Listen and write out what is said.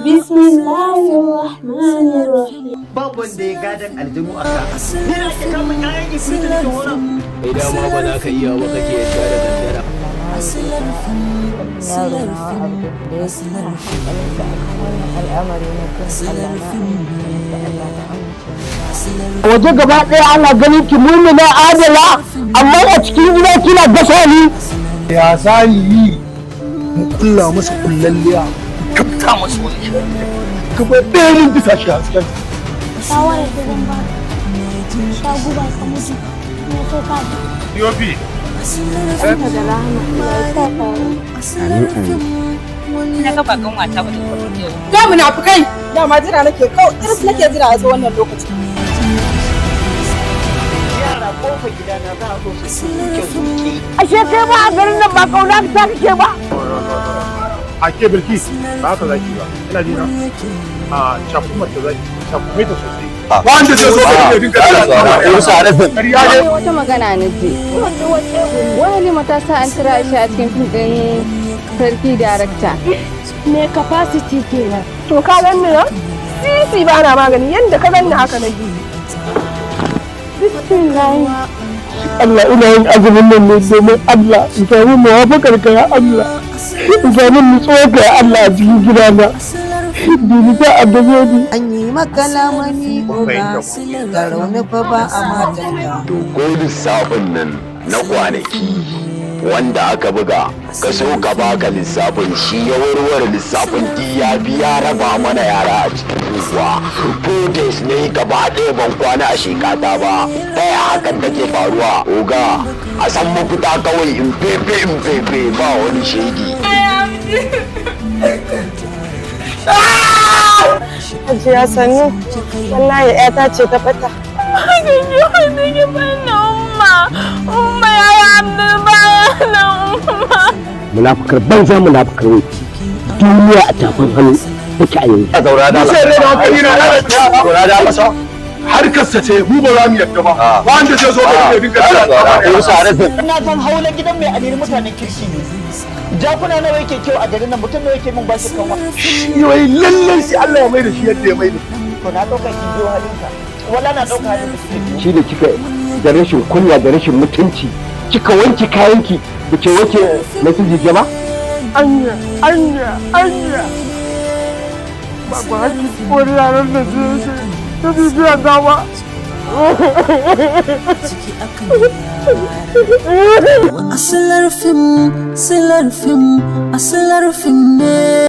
Bismillahirrahmanirrahim. Babu wanda ya gadan aljanu a ka ni na ke kama kayan ifritu da ke horon. Kai dama ba za ka iya ba, kake yadda da kaddara. Yaro na Abdul da ya sa hankalinsa a kan wannan al'amari na fim, Allah na amince masa, Allah na amince masa. Waje gaba ɗaya ana ganin ki mumina adala, amma a cikin gida kina gasa ni. Ya za yi mu kulla masa kullalliya, mu kafta masa wani shari'a gaba ɗaya, mun bisa shi hasken. Shawarar da zan ba sha guba ka mutu ne, so ka DOP. Ɗanka da rahama, Allah ya sa ka. Na ga ba kanwata ba da yau. Ga munafukai, dama jira nake kawai, iris nake jira a zo wannan lokaci. Yara kofar gidana za a zo su kyau su ke. Ashe kai ba a garin nan ba kauna ta kake ba. A ke Bilki, ba haka zaki ba, ina ji na a cakumar ta zaki cakume ta sosai, wanda zai zo ka dinga ƙarya ne. Wata magana na ji. Wani Halima ta sa an tura shi a cikin fim ɗin Sarki Darakta. Me capacity kenan. To ka ganni nan? Sisi ba na magani, yanda ka ganni haka na ji. Bismillah. Allah, ina yin azumin nan ne domin Allah in samu muwafaqar ka, ya Allah, in samu nutsuwar ka, ya Allah, a cikin gidana. Dini ta addabe ni. An yi maka lamani oga, da rauni fa ba a matanta. To ko lissafin nan na kwanaki wanda aka buga ka so ka baka lissafin, shi ya warware lissafin, ya biya raba mana yara a cikin unguwa. 4 days ne gaba ɗaya ban kwana a shekata ba. Ta ya hakan take faruwa, oga? A san mafita kawai, in fefe in fefe ba wani shege. Hajiya, sannu, wallahi ƴata ce ta ɓata. Umma, umma, ya Abdul baya nan, umma. Munafukar banza, munafukar wai duniya a tafin hannu take a yanzu. Zaura da. Sai rai da hankali na zaura da masa harkarsa ce, mu ba za mu yadda ba, wanda zai zo ka dinga Na san haulan gidan mai aliri mutanen kirki ne. Jakuna nawa yake kyau a garin nan? Mutum nawa yake min bashi kanwa? Shi wai lallai sai Allah ya mai da shi yadda ya mai da shi. To na dauka kin biyo halinka, wala na dauka halin da kike biyo. Shi da kika da rashin kunya da rashin mutunci, kika wanke kayanki da ke wanke na su ba. Anya, anya, anya. Ba ku haƙi wani yaran da su ta bibiya ta ba. Asilar fim, silar fim, asilar fim ne.